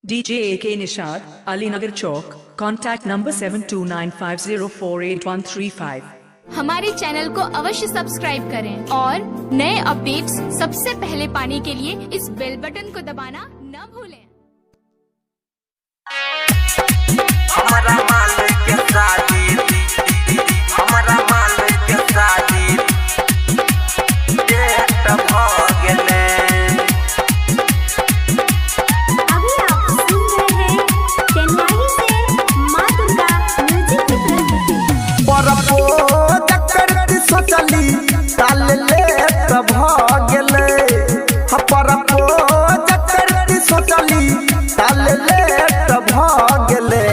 DJ AK Nishad, Alinagar Chowk, contact number 7295048135. हमारे channel को अवश्य सब्सक्राइब करें और नए अपडेट्स सबसे पहले पाने के लिए इस बेल बटन को दबाना न भूलें। हमारा माल के शादी, हमारा माल के शादी डेट भ गेलै। अभी आप सुन रहे हैं चेन्नई से माँ दुर्गा म्यूजिक की प्रस्तुति। प्रपोज करती सोचली ताल लेट भ गेलै। प्रपोज करती सोचली ताल लेट भ गेलै।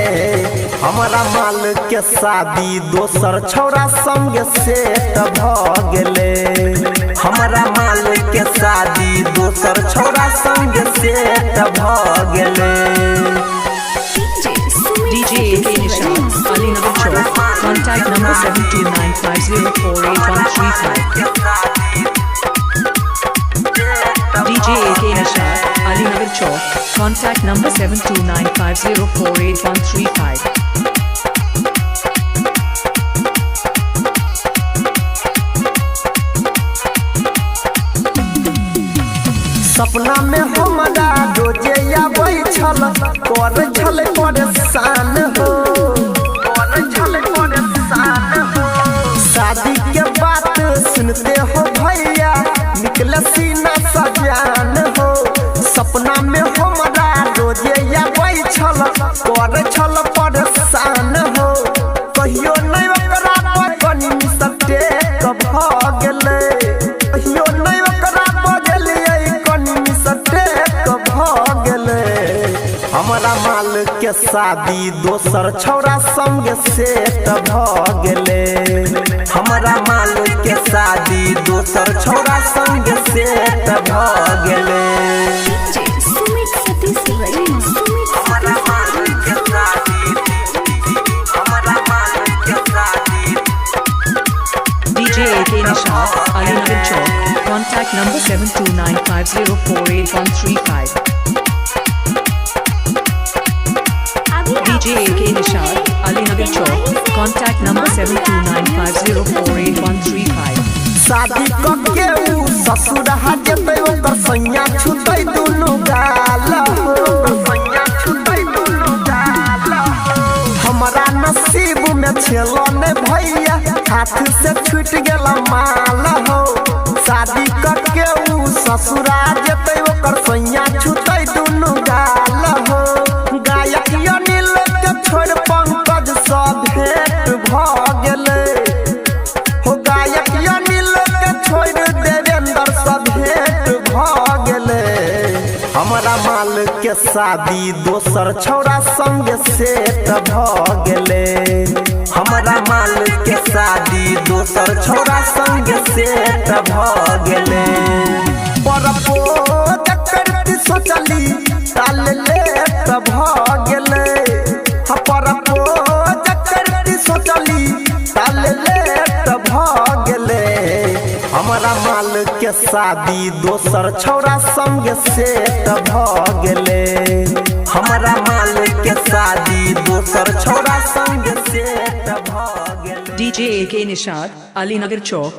हमरा माल के शादी दोसर छौरा संग सेट भ गेलै। हमरा माल के शादी दोसर छौरा संग सेट भ गेलै। DJ AK Nishad, Alinagar Chowk, contact number 7295048135. DJ AK Nishad, Alinagar Chowk, contact number 7295048135. सपना में हमरा रोजे आबै छल, कर छल परेशान हो, कर छल परेशान हो। शादी के बात सुनते हो भैया निकले सीना सजान हो। सपना में हमरा रोजे आबै छल, कर छल परेशान हो। कहियो नहि ओकरा पर कनी मिस्टेक भ गेलै। कहियो नहि ओकरा बजलियै कनी मिस्टेक भ गेलै। हमरा माल के शादी दोसर छौरा संग सेट भ गेलै। हमरा माल के शादी दोसर छौरा संग सेट भ गेलै। सुमित सतीश रजनी, सुमित हमरा माल के शादी, हमरा माल के शादी DJ AK Nishad, Alinagar Chowk, contact number 7295048135. अभी आप DJ सुन AK रहे Nishad, हैं Alinagar Chowk, Chennai से contact number माँ दुर्गा 7295048135. शादी क के ऊ ससुर जेतै, ओकर सैया छुतै दुनू गाल हो, सैया छुतै दुनू गाल हो। हमरा नसीब में छेलो ने भैया, हाथ से छूट गेल माल हो। शादी क के ऊ ससुरा जेतै, ओकर सैया छुतै दुनू गाल हो। गायक अनिल के छोड़ पंकज सँ भेंट भ गेलै। हो गायक अनिल के छोड़ देवेंद्र सँ भेंट भ गेलै। हमरा माल के शादी दोसर छौरा संग सेट भ गेलै। हमरा माल के शादी दोसर छौरा संग सेट भ गेलै। प्रपोज करती सोचली ताल लेट भ गेलै। प्रपोज करती सोचली ताल लेट भ गेलै। हमरा माल के शादी दोसर छौरा संग सेट भ गेलै। हमरा माल के शादी दोसर छौरा संग सेट भ गेलै। DJ AK Nishad, Alinagar Chowk.